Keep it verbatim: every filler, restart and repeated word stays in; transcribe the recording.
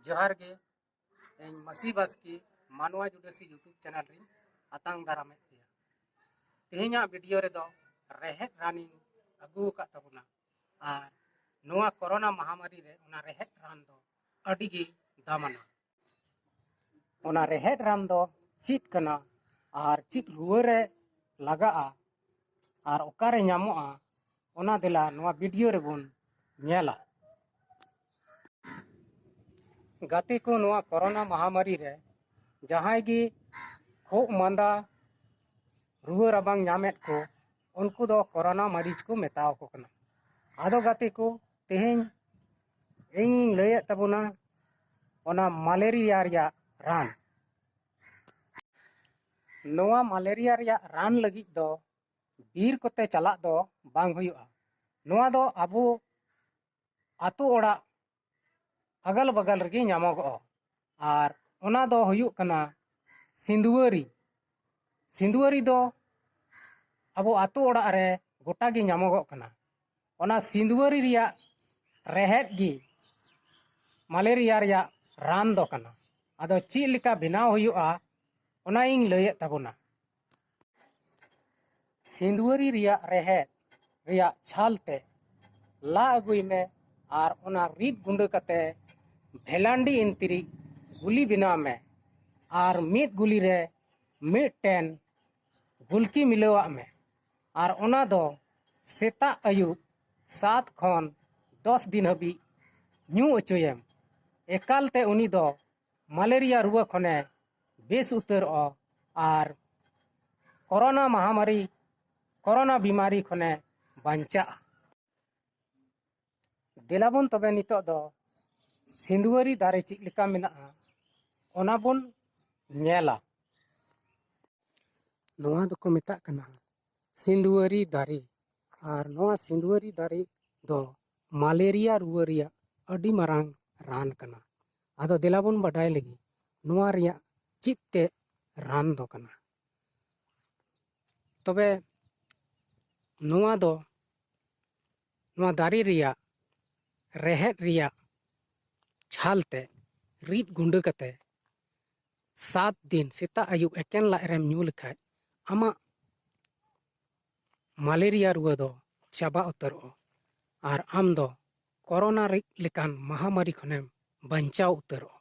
ᱡᱚᱦᱟᱨ ᱜᱮ, ᱤᱧ ᱢᱟᱹᱥᱤ ᱵᱟᱥᱠᱮ ᱢᱟᱱᱣᱟ ᱡᱩᱰᱟᱹᱥᱤ YouTube ᱪᱮᱱᱮᱞ ᱨᱤᱧ ᱟᱛᱟᱝ ᱫᱟᱨᱟᱢᱮᱫ ᱯᱮᱭᱟ᱾ ᱛᱮᱦᱮᱧᱟᱜ ᱵᱷᱤᱰᱤᱭᱳ ᱨᱮᱫᱚ ᱨᱮᱦᱮᱫ ᱨᱟᱱᱤᱧ ᱟᱹᱜᱩ ᱟᱠᱟᱫ ᱛᱟᱵᱚᱱᱟ᱾ ᱟᱨ ᱱᱚᱣᱟ ᱠᱳᱨᱳᱱᱟ ᱢᱟᱦᱟᱢᱟᱨᱤ ᱨᱮ ᱚᱱᱟ ᱨᱮᱦᱮᱫ ᱨᱟᱱ ᱫᱚ ᱟᱹᱰᱤ ᱜᱮ ᱫᱟᱢᱟᱱᱟ᱾ ᱚᱱᱟ ᱨᱮᱦᱮᱫ ᱨᱟᱱ ᱫᱚ ᱪᱮᱫ ᱠᱟᱱᱟ ᱟᱨ ᱪᱮᱫ ᱨᱩᱣᱟᱹ ᱨᱮ ᱞᱟᱜᱟᱜᱼᱟ ᱟᱨ ᱚᱠᱟᱨᱮ ᱧᱟᱢᱚᱜᱼᱟ, ᱚᱱᱟ ᱫᱮᱞᱟ ᱱᱚᱣᱟ ᱵᱷᱤᱰᱤᱭᱳ ᱨᱮᱵᱚᱱ ᱧᱮᱞᱟ᱾ ᱜᱟᱛᱮ ᱠᱚ, ᱱᱚᱣᱟ ᱠᱳᱨᱳᱱᱟ ᱢᱟᱦᱟᱢᱟᱨᱤ ᱨᱮ ᱡᱟᱦᱟᱸᱭ ᱜᱮ ᱠᱷᱩᱜ ᱢᱟᱸᱫᱟ, ᱨᱩᱣᱟᱹ ᱨᱟᱵᱟᱝ ᱧᱟᱢᱮᱫ ᱠᱚ, ᱩᱱᱠᱩ ᱫᱚ ᱠᱳᱨᱳᱱᱟ ᱢᱟᱹᱨᱤᱪ ᱠᱚ ᱢᱮᱛᱟᱣ ᱠᱚ ᱠᱟᱱᱟ᱾ ᱟᱫᱚ ᱜᱟᱛᱮ ᱠᱚ, ᱛᱮᱦᱮᱧ ᱤᱧᱤᱧ ᱞᱟᱹᱭᱮᱫ ᱛᱟᱵᱚᱱᱟ ᱚᱱᱟ ᱢᱟᱞᱮᱨᱤᱭᱟ ᱨᱮᱭᱟᱜ ᱨᱟᱱ᱾ ᱱᱚᱣᱟ ᱢᱟᱞᱮᱨᱤᱭᱟ ᱨᱮᱭᱟᱜ ᱨᱟᱱ ᱞᱟᱹᱜᱤᱫ ᱫᱚ ᱵᱤᱨ ᱠᱚᱛᱮ ᱪᱟᱞᱟᱜ ᱫᱚ ᱵᱟᱝ ᱦᱩᱭᱩᱜᱼᱟ᱾ ᱱᱚᱣᱟ ᱫᱚ ᱟᱵᱚ ᱟᱛᱳ ᱚᱲᱟᱜ ᱟᱜᱟᱞ ᱵᱟᱜᱟᱞ ᱨᱮᱜᱮ ᱧᱟᱢᱚᱜᱚᱜᱼᱟ᱾ ᱟᱨ ᱚᱱᱟ ᱫᱚ ᱦᱩᱭᱩᱜ ᱠᱟᱱᱟ ᱥᱤᱸᱫᱩᱣᱟᱹᱨᱤ᱾ ᱥᱤᱸᱫᱩᱣᱟᱹᱨᱤ ᱫᱚ ᱟᱵᱚ ᱟᱛᱳ ᱚᱲᱟᱜ ᱨᱮ ᱜᱚᱴᱟ ᱜᱮ ᱧᱟᱢᱚᱜᱚᱜ ᱠᱟᱱᱟ᱾ ᱚᱱᱟ ᱥᱤᱸᱫᱩᱣᱟᱹᱨᱤ ᱨᱮᱭᱟᱜ ᱨᱮᱦᱮᱫ ᱜᱮ ᱢᱟᱞᱮᱨᱤᱭᱟ ᱨᱮᱭᱟᱜ ᱨᱟᱱ ᱫᱚ ᱠᱟᱱᱟ᱾ ᱟᱫᱚ ᱪᱮᱫ ᱞᱮᱠᱟ ᱵᱮᱱᱟᱣ ᱦᱩᱭᱩᱜᱼᱟ, ᱚᱱᱟᱧ ᱞᱟᱹᱭᱮᱫ ᱛᱟᱵᱚᱱᱟ᱾ ᱥᱤᱸᱫᱩᱣᱟᱹᱨᱤ ᱨᱮᱭᱟᱜ ᱨᱮᱦᱮᱫ ᱨᱮᱭᱟᱜ ᱪᱷᱟᱞ ᱛᱮ ᱞᱟ ᱟᱹᱜᱩᱭ ᱢᱮ ᱟᱨ ᱚᱱᱟ ᱨᱤᱫ ᱜᱩᱸᱰᱟᱹ ᱠᱟᱛᱮ ᱵᱷᱮᱞᱟᱱᱰᱤ ᱤᱱᱛᱤᱨᱤ ᱜᱩᱞᱤ ᱵᱮᱱᱟᱣ ᱢᱮ ᱟᱨ ᱢᱤᱫ ᱜᱩᱞᱤ ᱨᱮ ᱢᱤᱫᱴᱮᱱ ᱜᱩᱞᱠᱤ ᱢᱤᱞᱟᱹᱣᱟᱜ ᱢᱮ ᱟᱨ ᱚᱱᱟ ᱫᱚ ᱥᱮᱛᱟᱜ ᱟᱹᱭᱩᱵ ᱥᱟᱛ ᱠᱷᱚᱱ ᱫᱚᱥ ᱫᱤᱱ ᱦᱟᱹᱵᱤᱡ ᱧᱩ ᱚᱪᱚᱭᱮᱢ᱾ ᱮᱠᱟᱞᱛᱮ ᱩᱱᱤ ᱫᱚ ᱢᱟᱞᱮᱨᱤᱭᱟ ᱨᱩᱣᱟᱹ ᱠᱷᱚᱱᱮ ᱵᱮᱥ ᱩᱛᱟᱹᱨᱚᱜᱼᱟ ᱟᱨ ᱠᱳᱨᱳᱱᱟ ᱢᱟᱦᱟᱢᱟᱨᱤ, ᱠᱳᱨᱳᱱᱟ ᱵᱤᱢᱟᱨᱤ ᱠᱷᱚᱱᱮ ᱵᱟᱧᱪᱟᱜᱼᱟ᱾ ᱫᱮᱞᱟᱵᱚᱱ ᱛᱚᱵᱮ ᱱᱤᱛᱚᱜ ᱫᱚ ᱥᱤᱸᱫᱩᱣᱟᱹᱨᱤ ᱫᱟᱨᱮ ᱪᱮᱫ ᱞᱮᱠᱟ ᱢᱮᱱᱟᱜᱼᱟ, ᱚᱱᱟ ᱵᱚᱱ ᱧᱮᱞᱟ᱾ ᱱᱚᱣᱟ ᱫᱚᱠᱚ ᱢᱮᱛᱟᱜ ᱠᱟᱱᱟ ᱥᱤᱸᱫᱩᱣᱟᱹᱨᱤ ᱫᱟᱨᱮ᱾ ᱟᱨ ᱱᱚᱣᱟ ᱥᱤᱸᱫᱩᱣᱟᱹᱨᱤ ᱫᱟᱨᱮ ᱫᱚ ᱢᱟᱞᱮᱨᱤᱭᱟ ᱨᱩᱣᱟᱹ ᱨᱮᱭᱟᱜ ᱟᱹᱰᱤ ᱢᱟᱨᱟᱝ ᱨᱟᱱ ᱠᱟᱱᱟ᱾ ᱟᱫᱚ ᱫᱮᱞᱟ ᱵᱚᱱ ᱵᱟᱰᱟᱭ ᱞᱮᱜᱮ, ᱱᱚᱣᱟ ᱨᱮᱭᱟᱜ ᱪᱮᱫ ᱛᱮ ᱨᱟᱱ ᱫᱚ ᱠᱟᱱᱟ᱾ ᱛᱚᱵᱮ ᱱᱚᱣᱟ ᱫᱚ, ᱱᱚᱣᱟ ᱫᱟᱨᱮ ᱨᱮᱭᱟᱜ ᱨᱮᱦᱮᱫ ᱨᱮᱭᱟᱜ ᱪᱷᱟᱞ ᱛᱮ ᱨᱤᱫ ᱜᱩᱸᱰᱟᱹ ᱠᱟᱛᱮ ᱥᱟᱛ ᱫᱤᱱ ᱥᱮᱛᱟᱜ ᱟᱹᱭᱩᱵ ᱮᱠᱮᱱ ᱞᱟᱡ ᱨᱮᱢ ᱧᱩ ᱞᱮᱠᱷᱟᱡ ᱟᱢᱟᱜ ᱢᱟᱞᱮᱨᱤᱭᱟ ᱨᱩᱣᱟᱹ ᱫᱚ ᱪᱟᱵᱟ ᱩᱛᱟᱹᱨᱚᱜᱼᱟ ᱟᱨ ᱟᱢ ᱫᱚ ᱠᱳᱨᱳᱱᱟ ᱨᱤ-, ᱞᱮᱠᱟᱱ ᱢᱟᱦᱟᱢᱟᱨᱤ ᱠᱷᱚᱱᱮᱢ ᱵᱟᱧᱪᱟᱣ ᱩᱛᱟᱹᱨᱚᱜᱼᱟ᱾